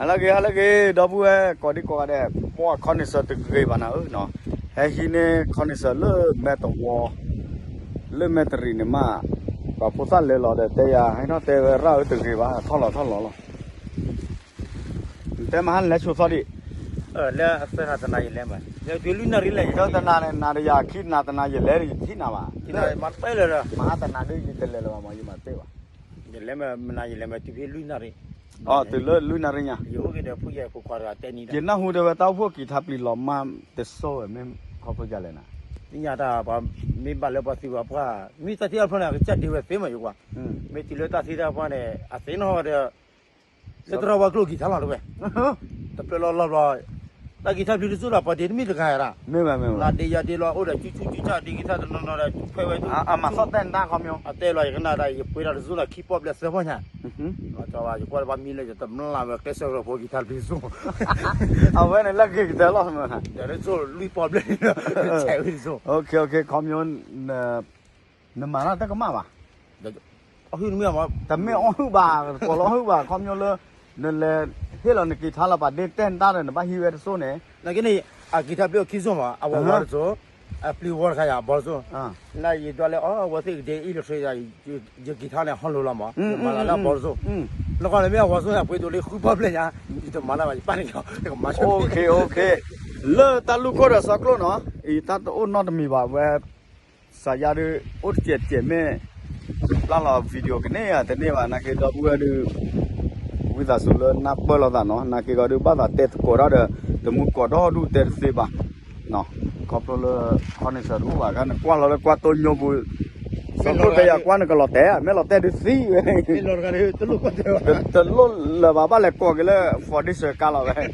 ဟါလၢအဂ့ၤ ဟါလၢအဂ့ၤ ဒီပုၢ်ဝဲၢ်ကိးဒံကိးဂၤဒဲး, ပှၤခီနံၣ်စၢၤတဂ့ၤဘၣ်နၤဧၢနီၤ, ဟဲဟံးန့ၢ်ခီနံၣ်စၢၤလၢမဲာ်တဝီ လၢမဲာ်တရံးန့ၣ်မး, ပှၤဖိသၣ်လဲၤလီၤဒီးတဲယၤ ဟဲထီၣ်တဲဝဲရၣ်ဧၢတဂ့ၤဘၣ် ထီၣ်လီၤထီၣ်လီၤလီၤ, နတဲမဟါနလဲၤဆိသီဒံး, လၢအသၢနၤတနၤယလဲၤမး, သၢနၤန့ၣ် နၤတယၤခံနၤတနၤယလဲၤယထံၣ်နၤဘၣ်, မၤတပၢၢ်လၢၤဒီး မဟါတနၤဒ်ယတလဲၤလၢၤဘၣ်မး ယမၤတပၢၢ်ဘၣ် ယလဲၤမး မနၤယလဲၤမး တုၤဖဲလွံၢ်နၣ်ရံၣ်, တုၤလၢလွံၢ်နၣ်ရံၣ်ညါ, ယအိၣ်က့ၤဒီးဖိယဲၢ်ဖိခွါတဂၤတဲနံၤဒီး, ယနၢ်ဟူတဲဝဲတၢ်အိၣ်ဖှိၣ်ကံၤထါပျံၤလီၤမၢ်တစိၢ်ဝဲ မ့ၢ်ခီဖျိဒ်လဲၣ်နၤ, သ့ၣ်ညါတၢ်ပှၤမ့ၢ်ဘၣ်လၢပှၤသံပှၤပှၢ်, မ့ၢ်တၢ်သ့ၣ်တဖၣ်န့ၣ် အကစၢ်ဒ့ဝဲသ့မးယကွၢ်, မ့ၢ်တုၤလၢတၢ်သ့ၣ်တဖၣ်န့ၣ် အသ့ၣ်နီၣ်ဝဲဒီး လၢတရၣ်ဝါကျိၣ်ကံၤထါလီၤတဝဲ, တပျၢၢ်လီၤလီၤဘျီ, တၢ်ကံၤထါပျံၤတစိၢ်လီၤ ပှၤဒ့တမ့ၢ်တဂၤဧါ, မ့ၢ်ဘၣ်မ့ၢ်ဘၣ်, ဒ့ယၤဒ့လီၤအိၣ်ဒီး ကၠူကၠူကၠူကၠူ ဒ့ကံၤထါတနီၤနီၤဒီး ဖဲဝဲ, အမၤသီၣ်တဲနတၢ်ခီမီ, အတဲလီၤ ယကနၣ်ဒၣ် ယပှ့ၤတၢ်တစိၢ်လီၤ ခံပီၣ်ဘျဲၣ်သၢပီၣ်ညါ, ယကွၢ်လၢပှၤမံလၢ ယတမျၢ်လၢ်ဝဲကျဲးစၢးလီၤဖိကံၤထါပျံၤတစိၢ်, အဝဲန့ၣ်လၢက့ၤကတၢၢ်လီၤ, တစိၢ်လွံၢ်ပီၣ်ဘျဲၣ်, ဆဲးဝဲတစိၢ်, ခီမီ နမၤတၢ်တကမၣ်ဘၣ်, တမ့ၢ်အီၣ်ဟုၣ်ဘၣ် ကိးလီၤဟုၣ်ဘၣ် ခီမီလၢ နလဲၤဟ့ၣ်လီၤနကံၤထါလီၤ ပှၤဒ့တဲနတၢ်ဒီး နဘၣ်ဟံးဝဲတစိၢ်န့ၣ်, နက့န့ၣ် အကံၤထါပျံၤအခံစိၢ်မး အဝဲဝီတစိၢ်, အပျံၤဝီတခါယၤ ဘီတစိၢ်, လၢယဒွးလၢအီၤ အဝဲသ့ၣ်ကဒ့အံၤလီၤထွဲယၤ, ယကံၤထါန့ၣ် ဟီလိၤလီၤမး ယမၤလၢဘီတစိၢ်, နကွၢ်လၢမ့ၢ်အဝီတစိၢ်န့ၣ် ပှ့ၤဒိးလၢဃုပီၣ်ဘျဲၣ်ညါ, ယတမၤလၢၤဘၣ် ယပၢ်န့ၣ်လီၤ, ယကမၤဆိ, လၢတၢ်လူၢ်ခိၣ်ဒီးစီကျိၣ်နီၤ, အံၤတၢ်တအိၣ်နီတမံၤဘၣ်ဝဲ စးယါဒုး အိၣ်တစဲးတစဲးမ့ၢ် ပျၢ်လီၤ video ကန့ၢ်ဧါတန့ၢ်ဘၣ် နာ်က့ဒီပုၢ်ဝဲၢ်ဒုး ဝံသးစူၤလၢနၢ်ပၢၢ်လိာ်သးနီၤ နာ်က့ဂီၤဒုး ဘၣ်သးတဲသကိးတၢ်ဒီး တမူကိးဒီဒူၣ်တဲတသ့ဘၣ်, ခီဖျိလၢ ခီနံၣ်စၢၤတအိၣ်ဘၣ်ခါ နကွၢ်လီၤလၢကွၢ်တိညိပူၤ, စီကျိၣ်တဲယၤကွၢ်နကလီၤတဲာ် မ့ၢ်လီၤတဲာ်ဒုးသံဝဲ, တလိၣ်လၢၤဘၣ် ဘၣ်လဲၤကိးက့ၤလၢ foundation ကါလီၤဝဲ